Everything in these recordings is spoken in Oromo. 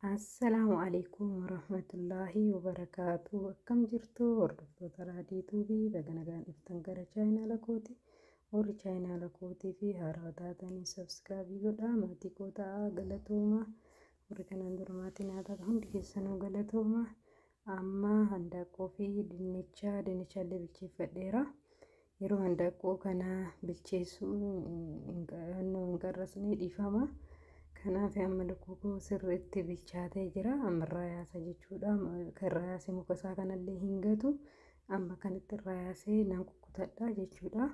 Assalaamu alaikum warahmatullaahi wabarakaatu. Akkam jirtu hordoftoota Raadii Tuubii, baga nagaan dhuftan gara chaayinaala kooti. Warri chaayinaala kootii fi haarawaa taatanii subscribe godhaa, maatii koo ta'aa, galatooma. Warri kanaan dura maatii naa taatan hundi keessanuu galatooma. Amma handaaqqoo fi dinnicha, dinnichallee bilcheeffadheera. Yeroo handaaqqoo kana bilcheessuu hin qarrasne, dhiifama. Kanaaf amma lukkuu koo sirriitti bilchaatee jira. Amma irraa yaasa jechuudha. Kan irraa yaase muka isaa kanallee hin gatu. Amma kanatti irraa yaasee nan kukkutadha jechuudha.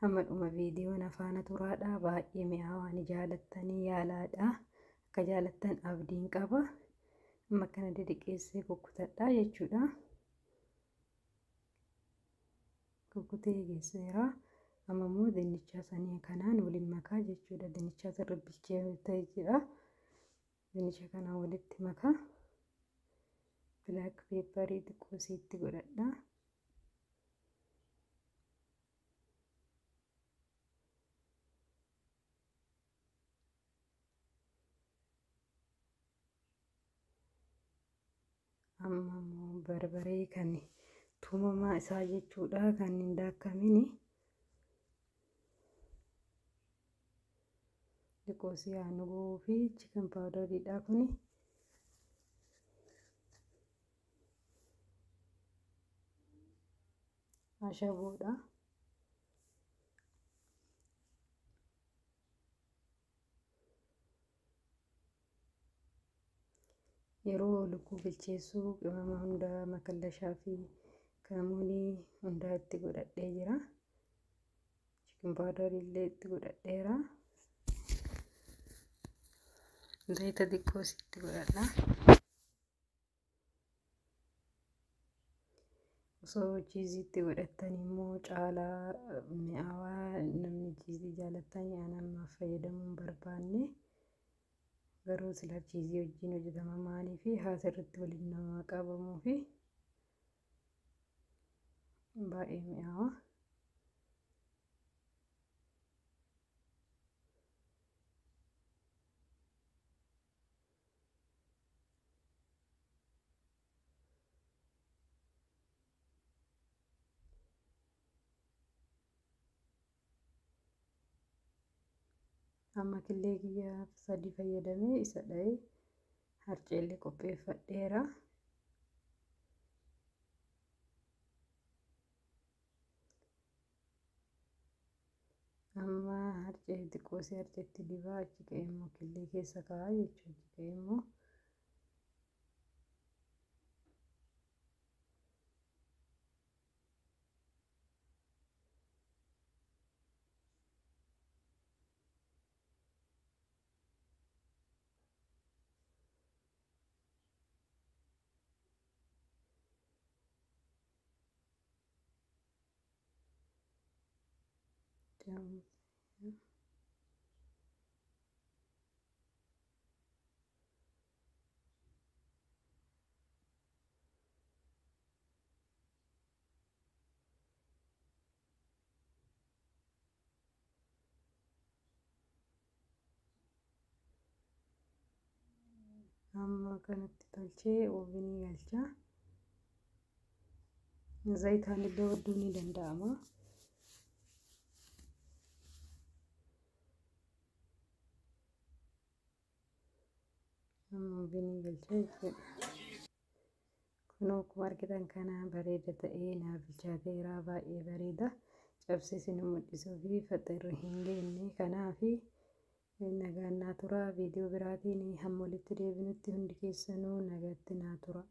Hamma dhuma viidiyoon afaana turaadha. Baay'ee mi'aawaa, ni jaalattanii yaalaadha. Akka jaalattan abdiin qaba. Amma kana didiqeessee kukkutadha jechuudha. Kukkutee geesseera. Amma immoo dinnicha sanii kanaan waliin makaa jechuudha. Dinnicha sirri bilchaatee jira. Dinnicha kanaan walitti makaa. Black pepperii xiqqoo isiitti godhadha. Amma immoo barbaree kan tumamaa isaa jechuudha, kan hin daakkamini. Xiqqoo si'aanuguu fi chicken powderiidha kuni. Ashaboodha. Yeroo lukkuu bilcheessuu qimama hundaa, makallashaa fi kaamuunii hundaa itti godhadhee jira. Chicken powderii illee itti godhadheera. Zayita xiqqoo itti godhadha. Osoo chiiziitti godhattan immoo caalaa mi'aawaa, namni chiizii jaalattan. Ani ammaaf fayyadamuu hin barbaanne. Garuu sila chiizii wajjin hojjetama, maalii fi haa sirriitti waliin nama qabamuu fi baay'ee mi'aawa. Amma killee kiyya sadii fayyadamee isa dha'ee harceellee qopheeffadheera. Amma harcee xiqqoo isii harceetti dibaa, achi ka'ee immoo killee keessa kaa'a jechuudha. Achi ka'ee immoo amma kanatti tolchee ovenii galcha. Zayitaan illee wadduu ni danda'ama. Amma ovenii galcha jechuudha. Kunoo akkuma argitan kana bareeda ta'ee naa bilchaateera, baay'ee bareeda. Cabsee isin mul'isuu fi faxarri hin geenye, kanaafi nagaan naa tura. Viidiyoo biraatiin hamma walitti deebinutti hundi keessanuu nagaatti naa tura.